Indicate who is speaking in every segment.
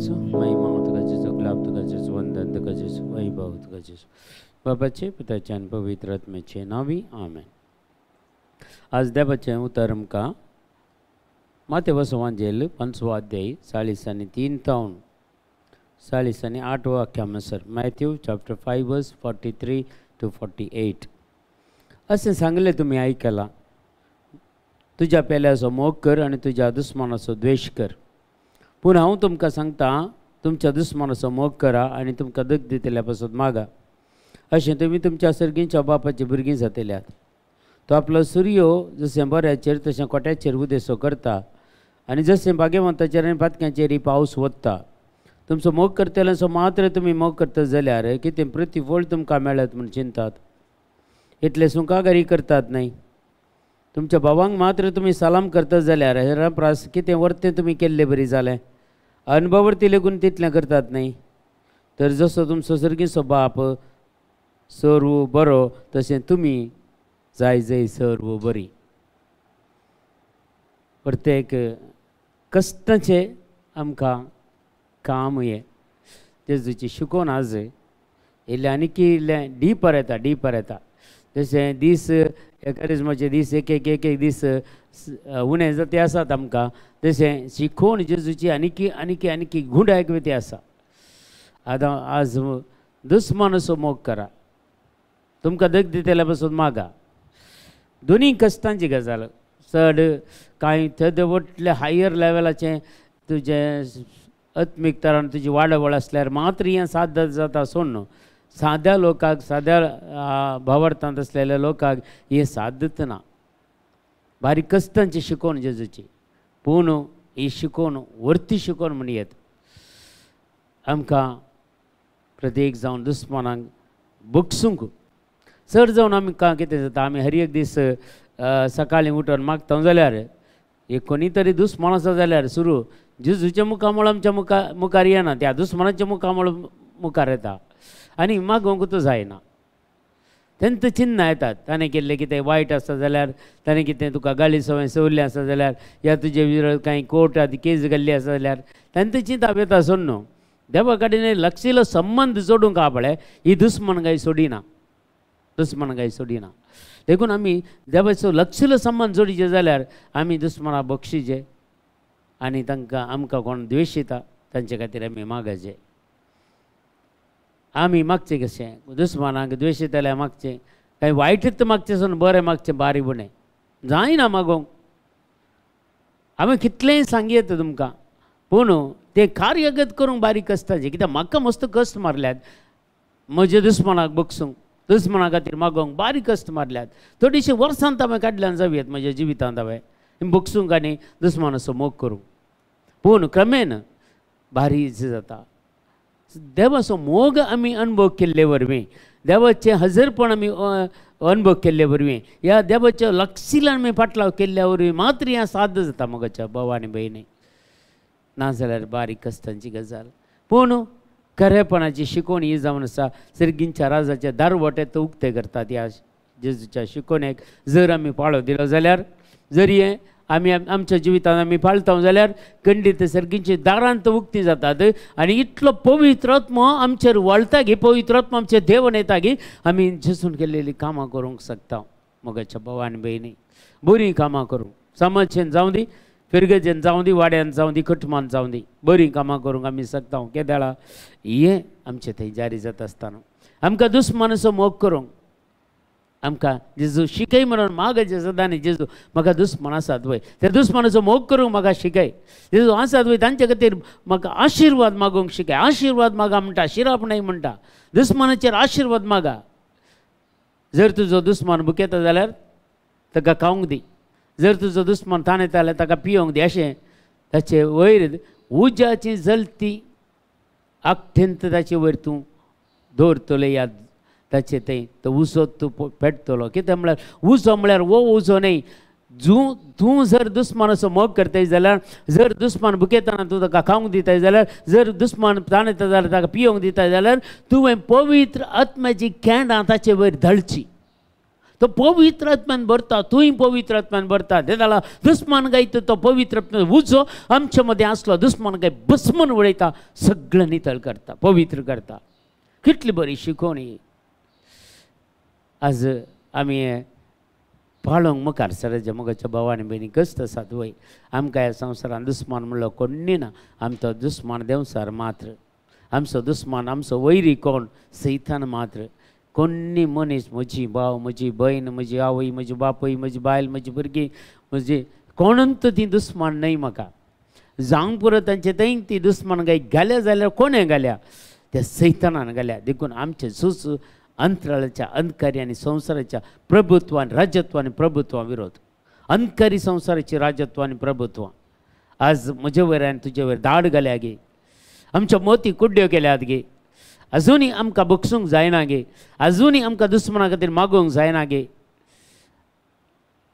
Speaker 1: जेजू, महिमा तुका जेजू, गुलाब तुका जेजू, वंदन तुका जेजू, वैभव तुका जेजू. बाबाचे पिताचे आनी पवित्र आत्म्याचे नांवी आमेन. आज देवाचें उतर आमकां मातेव वांजेल 5वो अध्याय 43 तावन 48 वाक्या म्हणसर, मॅथ्यू चॅप्टर 5 वर्स 43 to 48. अशें सांगलें तुमी आयकलां, तुज्या पेल्याचो मोग कर आनी तुज्या दुस्मानाचो द्वेश कर. पूण हांव तुमकां सांगता, तुमच्या दुस्मानाचो मोग करा आनी तुमकां दग दितल्या पासून मागा. अशें तुमी तुमच्या सर्गींच्या बापाची भुरगीं जातल्यात. तो आपलो सुर्यो जशें बऱ्याचेर तशें कोट्याचेर उदेसो करता आनी जशें भाग्यवंताचेर आनी पातक्यांचेर पावस वता. तुमचो मोग करतल्यांचो मात्र तुमी मोग करता जाल्यार कितें प्रतिफळ तुमकां मेळत म्हूण चिंतात? इतले सुंकागारी करतात न्हय? तुमच्या भावांक मात्र तुमी सलाम करता जाल्यार हेरा प्रास कितें वर्तें तुमी केल्ले बरी जालें? अनुभवर्ती लेगून तितलें करतात न्हय? तर जसो तुमचो सर्गीचो बाप सर्व बरो तशें तुमी जाय जाय सर्व बरी. प्रत्येक कश्टाचें आमकां काम हें जेजूची शिकोवन आज इल्लें आनीक इल्लें डीपर येता, डीपर येता. जशें दीस एकारिजमाचे दीस एक एक एक एक दीस उणें जाते आसात आमकां, तशें शिकोवन जेजूची आनीक आनीक आनीक गुंडायक ती आसा. आतां आज दुस्मानाचो मोग करा, तुमकां दग दितल्या पासून मागा. दोनी कश्टांची गजाल. चड कांय थंय हायर लेवलाचें तुजें आत्मीक तरान तुजी वाडावळ आसल्यार मात्र हें साध्य जाता सोडून साद्या लोकांक, साद्या भावार्थांत आसलेल्या लोकांक हें साध्यच ना. बारीक कश्टांची शिकोवन जेजूची, पूण ही शिकोवन वर्ती शिकोवन म्हण येत आमकां प्रत्येक जावन दुस्मानांक बगसूंक. चड जावन आमकां कितें जाता, आमी हर एक दीस सकाळीं उठून मागता जाल्यार एक कोणी तरी दुस्मान आसा जाल्यार सुरू जेजूच्या मुखामळ आमच्या मुखार येना, त्या दुस्मानाच्या मुखामळ मुखार येता आनी मागोवंकूच जायना. तेंच चिन्नां येतात, ताणें केल्लें कितें वायट आसा जाल्यार, ताणें कितें तुका गाळी सवय सवल्लें आसा जाल्यार, या तुजे विरोध कांय कोर्टांत केस घाल्ली आसा जाल्यार तांचें चिंताप येता सोड न्हू. देवा कडेन लक्षीलो संबंद जोडूंक आहा पळय, ही दुस्मान काय सोडिना, दुस्मान काय सोडिना. देखून आमी देवाचो लक्षीलो संबंद जोडीचे जाल्यार आमी दुस्माना बक्षीचे आनी तांकां आमकां कोण द्वेशिता तांचे खातीर आमी मागाचे. आमी मागचें कशें दुस्मानाक द्वेशितल्यार मागचें, कांय वायटच मागचें सोडून बरें मागचें बारीक उणें जायना मागोवंक. आमी कितलेंय सांगयेत तुमकां, पूण तें कार्यगत करूंक बारीक कश्टाचें. कित्याक म्हाका मस्त कश्ट मारल्यात म्हज्या दुस्मानाक बगसूंक, दुस्माना खातीर मागोवंक बारीक कश्ट मारल्यात. थोडीशीं वर्सांत हांवें काडल्यान जावयेत म्हज्या जिवितांत हांवें बगसूंक आनी दुस्मानाचो मोग करूंक. पूण क्रमेन बारीक जाता. देवाचो मोग आमी अनुभव केल्ले वरवीं, देवाचें हजरपण आमी अनुभव केल्ले वरवीं, ह्या देवाच्या लक्षीलान आमी फाटलाव केल्ल्या वरवीं मात्र हें साध्य जाता मोगाच्या भाव आनी भयणी. नाजाल्यार बारीक कश्टांची गजाल. पूण खरेपणाची शिकवण ही जावन आसा सर्गींच्या राजाच्या दारवटे तो उक्ते करतात. ह्या जेजूच्या शिकवणेक जर आमी पाळो दिलो जाल्यार, जर हें आमी आमच्या जिवितांत आमी पाळता जाल्यार खंडीत सर्गींची दारांत उक्ती जातात आनी इतलो पवित्र आत्मो आमचेर वळटा गी, पवित्र आत्मो आमचेर देवून येता गी आमी जेजून केल्लेली कामां करूंक शकता. मोगाच्या भाव आनी भयणी, बरीं कामां करूंक, समाजेन जावं दी, फिरगजेन जावं दी, वाड्यान जावं दी, कुटुंबान जावं दी, बरीं कामां करूंक आमी शकता. केदाळा हें आमचें थंय जारी जाता आसतना आमकां दुस्मानाचो मोग करूंक आमकां जेजू शिकय म्हणून मागाचें सदां. जेजू म्हाका दुस्मान आसात वय, त्या दुस्मानाचो मोग करूंक म्हाका शिकय. जेजू आसात वय तांचे खातीर म्हाका आशिर्वाद मागूंक शिकय. आशिर्वाद मागा म्हणटा, शिराप न्हय म्हणटा. दुस्मानाचेर आशिर्वाद मागा. जर तुजो दुस्मान भुकेता जाल्यार ताका खावंक दी, जर तुजो दुस्मान ताणेता जाल्यार ताका पियोंक दी. अशें ताचे वयर उज्याची जलती आख्ठेंत ताचे वयर तूं दवरतले या ताचे थंय तो उजो तूं पेटतलो. कितें म्हळ्यार उजो म्हळ्यार हो उजो न्हय, तूं जर दुस्मानाचो मोग करताय जाल्यार, जर दुस्मान भुकेतना तूं ताका खावंक दिताय जाल्यार, जर दुस्मान ताणेता जाल्यार ताका पियोंक दिताय जाल्यार, तुवें पवित्र आत्म्याची केंडां ताचे वयर धळची. तो पवित्र आत्म्यान भरता, तूंय पवित्र आत्म्यान भरता. ते जाल्यार दुस्मान गायता तो पवित्र आत्म्यान उजो आमचे मदें आसलो दुस्मान गाय भस्मन उडयता, सगळें नितळ करता, पवित्र करता. कितली बरी शिकवणी. आज आमी पाळोंक मुखार सरच्या मोगाच्या भाव आनी भयणी कश्ट आसात वय. आमकां ह्या संवसारान दुस्मान म्हणलो कोण्णी ना. आमचो दुस्मान देंवसार मात्र, आमचो दुस्मान आमचो वैरी कोण सैतान मात्र. कोण्णी मनीस म्हजी भाव, म्हजी भयण, म्हजी आवय, म्हजी बापूय, म्हजी बायल, म्हजी भुरगीं, म्हजी कोणून ती दुस्मान न्हय म्हाका. जावंक पुरो तांचे थंय ती दुस्मान गाय घाल्या जाल्यार कोणें घाल्या? त्या सैतानान घाल्या. देखून आमचे झूज अंतराळाच्या अंधकारी आनी संवसाराच्या प्रभुत्वान, राजत्व आनी प्रभुत्वा विरोध. अंधकारी संवसाराची राजत्व आनी प्रभुत्व आज म्हजे वयर आनी तुजे वयर दाड घाल्या गे, आमच्या मोती कुड्ड्यो केल्यात गे. अजुनूय आमकां बक्षूंक जायना गे, अजुनूय आमकां दुस्मना खातीर मागूंक जायना गे.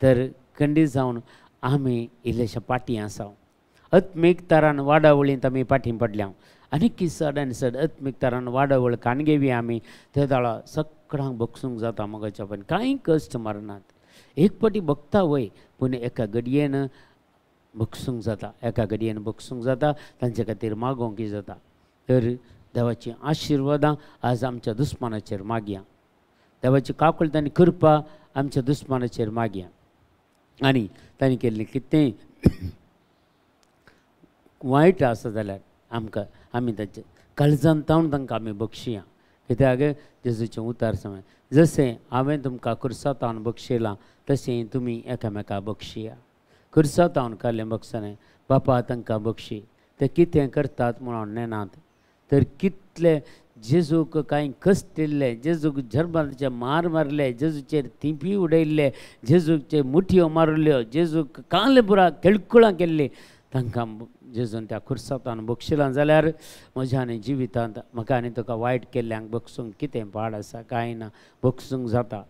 Speaker 1: तर खंडीत जावन आमी इल्लेशा पाटी आसा. आत्मीक तारान वाडावळींत आमी पाटी पडल्या आनी की चड आनी चड आत्मीक तारान वाडावळ काणगेवी आमी ते दाळा सगळ्यांक बक्षूंक जाता मोगाच्या पण कांय कश्ट मारनात. एक पाटी बगता वय पूण एका घडयेन बक्षूंक जाता, एका घडयेन बक्षूंक जाता, तांचे खातीर मागोवंक जाता. तर देवाची आशिर्वादां आज आमच्या दुस्मानाचेर मागया, देवाची काकुळट आनी कृपा आमच्या दुस्मानाचेर मागया. आनी तांणी केल्लें कितेंय वायट आसा जाल्यार आमकां आमी तांचे काळजान तावन तांकां आमी बक्षिया. कित्याक जेजूचें उतार समय जशें हांवें तुमकां खुर्सातावन बक्षिलां तशें तुमी एकामेका बक्षिया. खुर्सातावन काडलें बक्षाने बापा तांकां बक्षी, ते कितें करतात म्हणून नेनात. तर कितले जेजूक कांय कश्ट दिल्ले, जेजूक जर्मनाचे मार मारले, जेजूचेर थिंपी उडयल्ले, जेजूचे मुठयो मारल्यो, जेजूक काले पुरा केळकुळां केल्ली, तांकां जेजून त्या खुर्सातान बक्षिलां जाल्यार म्हज्या आनी जिवितांत म्हाका आनी तुका वायट केल्ल्यांक बक्षूंक कितें पाड आसा? कांय ना, बक्षूंक जाता.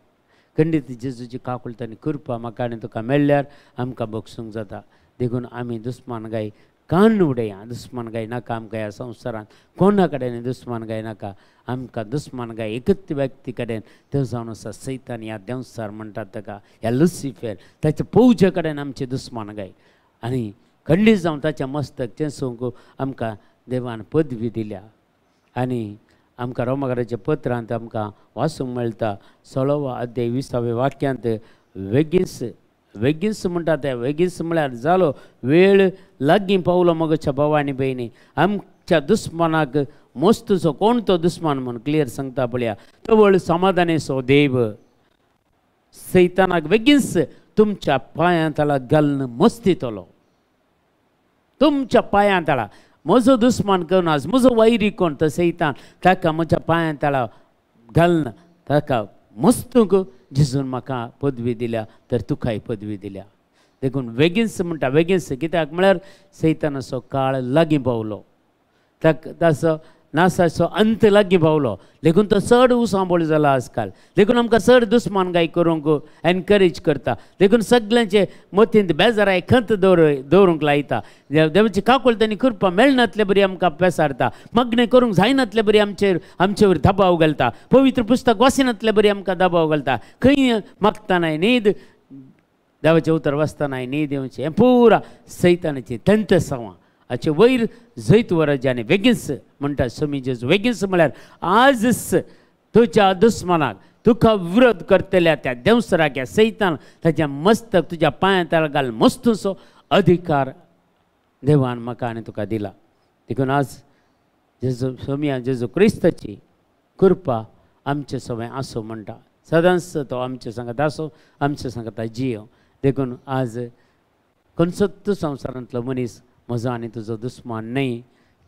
Speaker 1: खंडीत जेजूची काकुळट आनी कृपा म्हाका आनी तुका मेळ्ळ्यार आमकां बक्षूंक जाता. देखून आमी दुस्मान गाय कान उडया, दुस्मान गाय नाका आमकां ह्या संवसारांत कोणा कडेन दुस्मान गाय नाका. आमकां दुस्मान गाय एकच व्यक्ती कडेन तो जावन आसा सैतान, ह्या देंवसार म्हणटात ताका, ह्या लुसिफेर, ताच्या पोवजे कडेन आमची दुस्मान गाय. आनी खंडीत जावन ताच्या मस्तक चेसूंक आमकां देवान पदवी दिल्या. आनी आमकां रोमाकाराच्या पत्रांत आमकां वाचूंक मेळटा 16वो अध्याय 20व्या वाक्यांत वेगींच वेगींच म्हणटा ते वेगींच म्हळ्यार जालो वेळ लागीं पावलो मोगाच्या भाव आनी भयणी. आमच्या दुस्मानाक मोस्तचो कोण तो दुस्मान म्हूण क्लियर सांगता पळया. तवळ समाधानेचो देव सैतानाक वेगींच तुमच्या पांयां तळा घालून मस्तितलो. तुमच्या पांयां तळा म्हजो दुस्मान कोण आज, म्हजो वैरी कोण तो सैतान, ताका म्हज्या पांयां तळा घालून ताका मस्तूंक जेजून म्हाका पदवी दिल्या तर तुकाय पदवी दिल्या. देखून वेगींच म्हणटा वेगींच कित्याक म्हळ्यार सैतानाचो काळ लागीं पावलो, ताका ताचो नासाचो अंत लागीं पावलो. देखून तो चड उसांबोळ जाला आजकाल. देखून आमकां चड दुस्मान गाय करूंक एनकरेज करता. देखून सगल्यांचे मतींत बेजाराय खंत दवरूंक लायता. देवाची काकुळट आनी कृपा मेळनातले बरी आमकां पेसारता. मागणें करूंक जायनातले बरी आमचेर दबाव घालता. पवित्र पुस्तक वाचिनातले बरी आमकां दबाव घालता. खंय मागतानाय न्हीद, देवाचें उतर वाचतानाय न्हीद येवचें, हें पुरा सैतानाचें तंतसांवां हाचे वयर जैत वराज्याने वेगींच म्हणटा स्वामी जेजू. वेगींच म्हळ्यार आजच तुज्या दुस्मानाक तुका विरोध करतल्या त्या देंवसराक ह्या सैतान ताच्या मस्तक तुज्या पांयां तळा घाल मस्तूचो अधिकार देवान म्हाका आनी तुका दिला. देखून आज जेजू स्वामी जेजू क्रिस्ताची कृपा आमचे सवय आसूं म्हणटा. सदांच तो आमचे सांगता आसूं, आमचे सांगता जियो. देखून आज खंयचोच संवसारांतलो मनीस म्हजो आनी तुजो दुस्मान न्हय,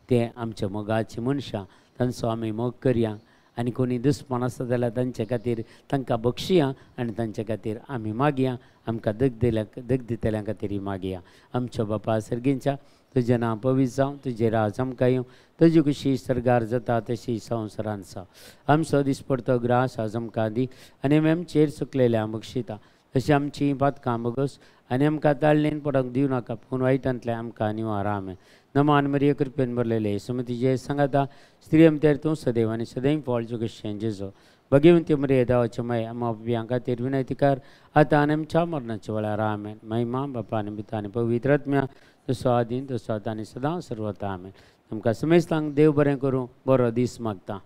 Speaker 1: ते आमच्या मोगाची मनशां, तांचो आमी मोग करया. आनी कोणी दुस्मान आसा जाल्यार तांचे खातीर तांकां बक्षिया आनी तांचे खातीर आमी मागया. आमकां दग दितल्यां खातीर मागया. आमच्या बापा सर्गींच्या तुजें नांव पवित्र जावं, तुजें राज आमकां येवं, तुजी खुशी सर्गार जाता तशी संवसारांत जावं. आमचो दिसपडतो ग्रास आज आमकां दी आनी आमी आमचेर चुकलेल्या बक्षिता तशी आमची पातकां बगस आनी आमकां ताळणेन पडोंक दिवं नाका, पूण वायटांतलें आमकां निवार. आमेन. नमान मरिये कृपेन भरलेले सुमतीचे सांगाता, स्त्री आमतेर तूं सदैव आनी सदैव फळ जुगशें जेजो भगिवंती मरिये देवाचे माय आमा पापयां खातीर विनंती कर आतां आनी आमच्या मरणाच्या वेळार. आमेन. महिमा बापा आनी पुता आनी पवित्र आत्म्या, तसो आदीन तसो आतां आनी सदां सर्वता. आमेन. तुमकां समेस्तांक देव बरें करूं, बरो दीस मागता.